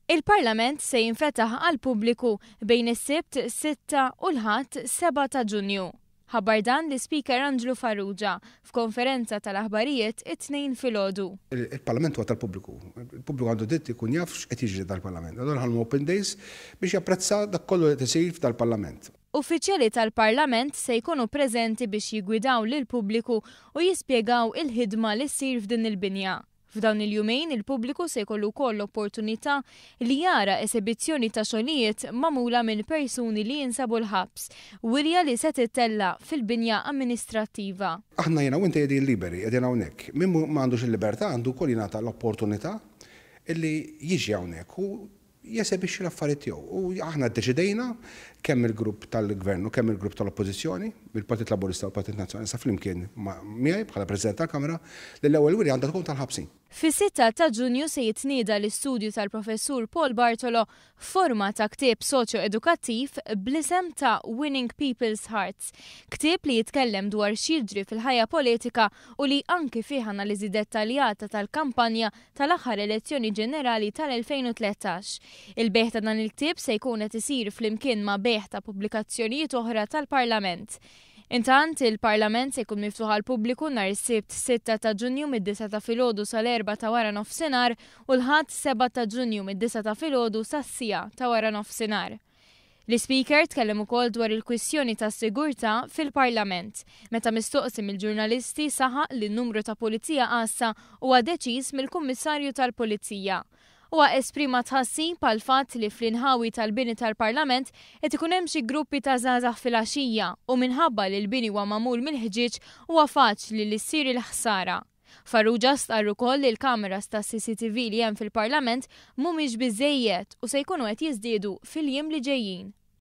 Il-Parlament se jinfetaħ għall-pubbliku bejn is-Sibt 6 u l-Ħadd 7 ta' Ġunju. Ħabbar dan l-Ispeaker Anġlu Farrugia f'konferenza tal-aħbarijiet it-Tnejn filgħodu. Il-Parlament huwa tal-pubbliku. Il-pubbliku għandu dritt ikun jaf x'qed jiġri dal-Parlament. Allura ħa nagħmlu open days biex japprezza dak kollu li qed isir f'dal-Parlament. Uffiċjali tal-Parlament se jkunu preżenti biex jiggwidaw lill-pubbliku u jispjegaw il-ħidma li ssir f'din il-binja. F'dawn il-jumejn il-pubbliku se jkollu wkoll l-opportunità li jara esebizzjoni ta' xogħlijiet magħmula minn persuni li jinsabu l-ħabs, wirja li se tittella' fil-binja amministrattiva. Aħna jiena u inti qegħdin liberi, qegħdin hawnhekk. Min m'għandux il-libertà għandu wkoll jingħata l-opportunità li jiġi hawnhekk u jesebixxi l-affarijiet tiegħu. U aħna ddeċidejna, kemm il-grupp tal-Gvern u kemm il-grupp tal-Oppożizzjoni, il-Partit Laburista u l-Partit Nazzjonalista flimkien miegħi bħala President tal-Kamra, li l-ewwel wirja għandha tkun tal-ħabsin. Fis-6 ta' Ġunju se jitnieda l-istudju tal-Professur Paul Bartolo f'forma ta' ktieb soċjo-edukattiv bl-isem ta' Winning People's Hearts. Ktieb li jitkellem dwar x'jiġri fil-ħajja politika u li anki fih analiżi dettaljata tal-kampanja tal-aħħar elezzjoni ġenerali tal-2013. Il-bejgħ ta' dan il-ktieb se jkun qed isir flimkien ma' bejgħ ta' pubblikazzjonijiet oħra tal-Parlament. Intant, il-Parlament se jkun miftuħ għall-pubbliku nhar is-Sibt 6 ta' Ġunju mid-disgħa ta' filgħodu sal-erbgħa ta' wara nofsinhar u l-Ħadd 7 ta' Ġunju mid-disgħa ta' filgħodu sas-siegħa ta' wara nofsinhar. L-Ispeaker tkellem ukoll dwar il-kwistjoni tas-sigurtà fil-Parlament. Meta mistoqsi mill-ġurnalisti saħaq li n-numru ta' pulizija għassa huwa deċiż mill-Kummissarju tal-Pulizija. Huwa esprima tħassib għall-fatt li fl-inħawi tal-bini tal-Parlament qed ikun hemm xi gruppi ta' żgħażagħ filgħaxija u minħabba li l-bini huwa magħmul mill-ħġieġ huwa faċli li ssir il-ħsara. Farrugia stqarr ukoll li l-kameras tas-CCTV li hemm fil-Parlament mhumiex biżżejjed u se jkunu qed jiżdiedu fil-jiem li ġejjin.